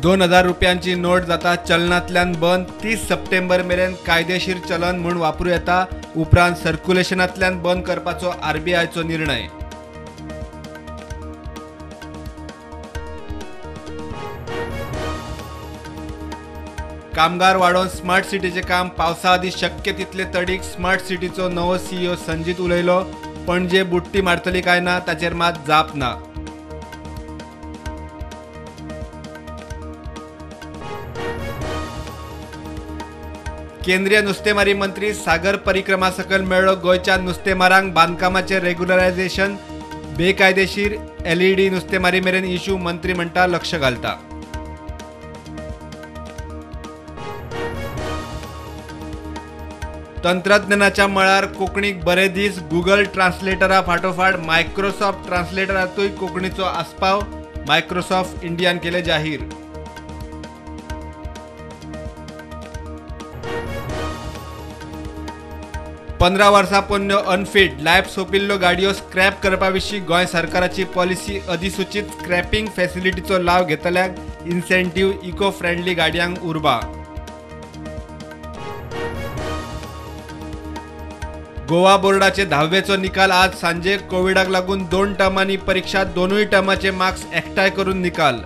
2000 रुपयांची नोट जाता चलनांतल्यान बंद. 30 सप्टेंबर मेरेन कायदेशीर चलन म्हूण वापरूं येता. उपरांत सर्क्युलेशनांतल्यान बंद करपाचो आरबीआयचो निर्णय. कामगार वाडोवन स्मार्ट सिटीचें काम पावसा आदीं शक्य तितले तडीक. स्मार्ट सिटीचो नवो सीईओ संजीत उलयलो. पणजे बुडटी मारतली काय ना ताचेर मात जाप ना. केंद्रीय नुस्तेमारी मंत्री सागर परिक्रमा सकयल मेळ्ळो गोंयच्या नुस्तेमारांक बांदकामाचें रेग्युलरायझेशन, बेकायदेशीर एलईडी नुस्तेमारी मेरेन इशू मंत्री म्हणटा लक्ष घालता. तंत्रज्ञानाच्या मळार कोंकणीक बरे दीस. गुगल ट्रान्सलेटरा फाटोफाट मायक्रोसॉफ्ट ट्रान्सलेटरांतूय कोंकणीचो आस्पाव. मायक्रोसॉफ्ट इंडियान केलें जाहीर. 15 वर्सां पोन्न्यो अनफीट लायफ सोंपिल्ल्यो गाडयो स्क्रॅप करपा विशीं गोंय सरकाराची पॉलिसी अधिसुचीत. स्क्रॅपिंग फॅसिलिटीचो लाव घेतल्यांक इन्सेंटीव, इको फ्रेंडली गाडयांक उर्बा. गोवा बोर्डाचे 10वेचो निकाल आज सांजे. कोविडाक लागून 2 टर्मांनी परिक्षा, दोनूय टर्माचे मार्क्स एकठांय करून निकाल.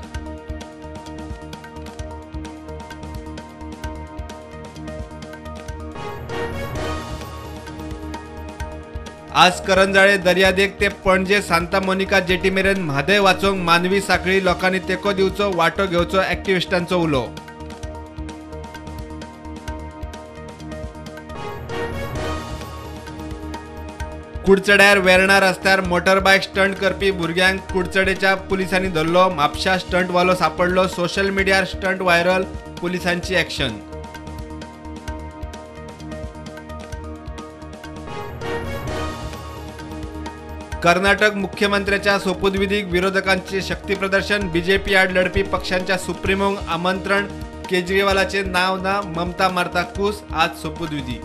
आज करंजाळे दर्यादेग ते पणजे सांता मोनिका जेटी मेरेन म्हादय वाचोवंक मानवी साखळी. लोकांनी तेंको दिवचो, वांटो घेवचो एक्टिविस्टांचो उलो. कुडचड्यार वेर्णा रस्त्यार मोटरबायक स्टंट करपी भुरग्यांक कुडचडेच्या पुलिसांनी धरलो. म्हापशा स्टंटवालो सापडलो. सोशल मिडियार स्टंट व्हायरल, पुलिसांची एक्शन. कर्नाटक मुख्यमंत्र्याच्या सोपूतविधीक विरोधकांचे शक्तीप्रदर्शन. बीजेपी आड लढपी पक्षांच्या सुप्रीमोंक आमंत्रण. केजरीवालाचे नाव ना, ममता मारता कूस. आज सोपूतविधी.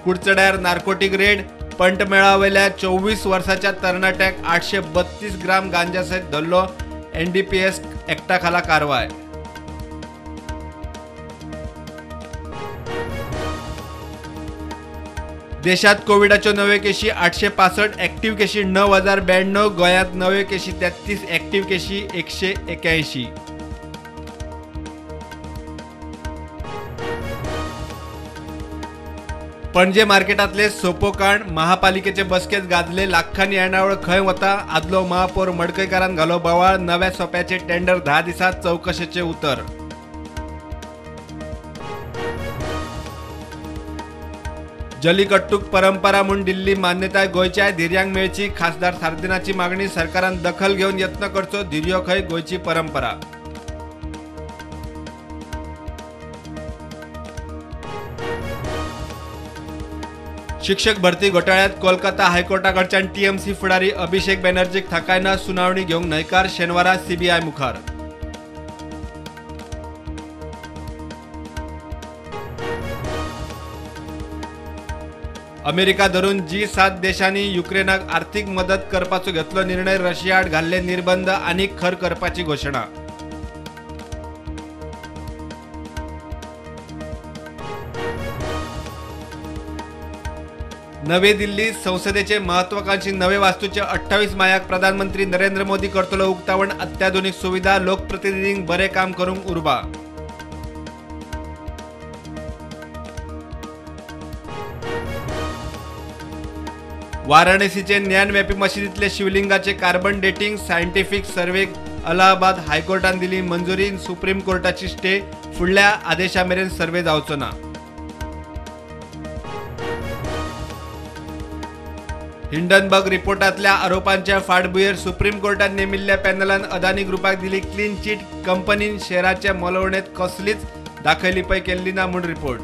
कुडचड्यार नार्कोटिक रेड. पंटमेळावेल्या 24 वर्साच्या तरणाट्याक 832 ग्राम गांजा सयत धरलो. एनडीपीएस एक्टा खाला कारवाय. देशात कोविडाच्यो नव्यो केशी 865, ऍक्टिव्ह केशी 9092. गोंयांत नव्यो केशी 33, ऍक्टिव्ह केशी 181. पणजे मार्केटांतले सोपो कांड महापालिकेचे बसकेत गाजले. लाखांनी येणावळ खंय वता? आदलो महापौर मडकयकारान घालो बोवाळ. नव्या सोप्याचे टेंडर 10 दिसांत, चवकशेचे उतर. जलीकट्टूक परंपरा म्हूण दिल्ली मान्यताय गोंयच्या धिरयांक मेळची, खासदार सार्दिनाची मागणी. सरकारान दखल घेवन यत्न करचो, धिरयो खंय गोंयची परंपरा. शिक्षक भरती घोटाळ्यात कोलकाता हायकोर्टाकडच्यान टीएमसी फुडारी अभिषेक बॅनर्जीक थाकायना. सुनावणी घेवंक न्हयकार. शेनवारा सीबीआय मुखार. अमेरिका धरून G7 देशांनी युक्रेनाक आर्थिक मदत करपाचो घेतलो निर्णय. रशिया आड घाल्ले निर्बंध आनीक खर करपाची घोशणा. नवी दिल्ली संसदेचे महत्वाकांक्षी नवे वास्तूचे 28 मायाक प्रधानमंत्री नरेंद्र मोदी करतलो उक्तावण. अत्याधुनिक सुविधा, लोकप्रतिनिधींक बरे काम करूंक उर्बा. वाराणसीचे ज्ञानव्यापी मशिदीतले शिवलिंगाचे कार्बन डेटिंग सायंटिफिक सर्वेक अलाहाबाद हायकोर्टान दिली मंजुरी. सुप्रीम कोर्टाची स्टे, फुडल्या आदेशा मेरेन सर्वे जावचो ना. हिंडनबर्ग रिपोर्टांतल्या आरोपांच्या फाटभुंयेर सुप्रीम कोर्टान नेमिल्ल्या पॅनलान अदानी ग्रुपाक दिली क्लीन चिट. कंपनीन शेराचे मोलवणेंत कसलीच दाखयलिपय केल्ली ना म्हूण रिपोर्ट.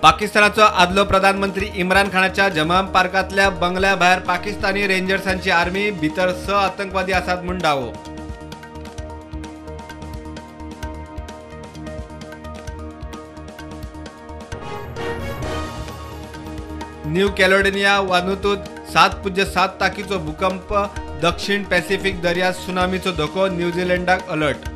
पाकिस्तानाचो आदलो प्रधानमंत्री इम्रान खानाच्या जमाम पार्कांतल्या बंगल्या भायर पाकिस्तानी रेंजर्सांची आर्मी, भितर 6 आतंकवादी आसात म्हूण दावो. न्यू कॅलेडोनिया वानुतूत 7.7 ताकीचो भूकंप. दक्षिण पॅसिफिक दर्यात सुनामीचो धोको. न्यूझीलंडाक अलर्ट.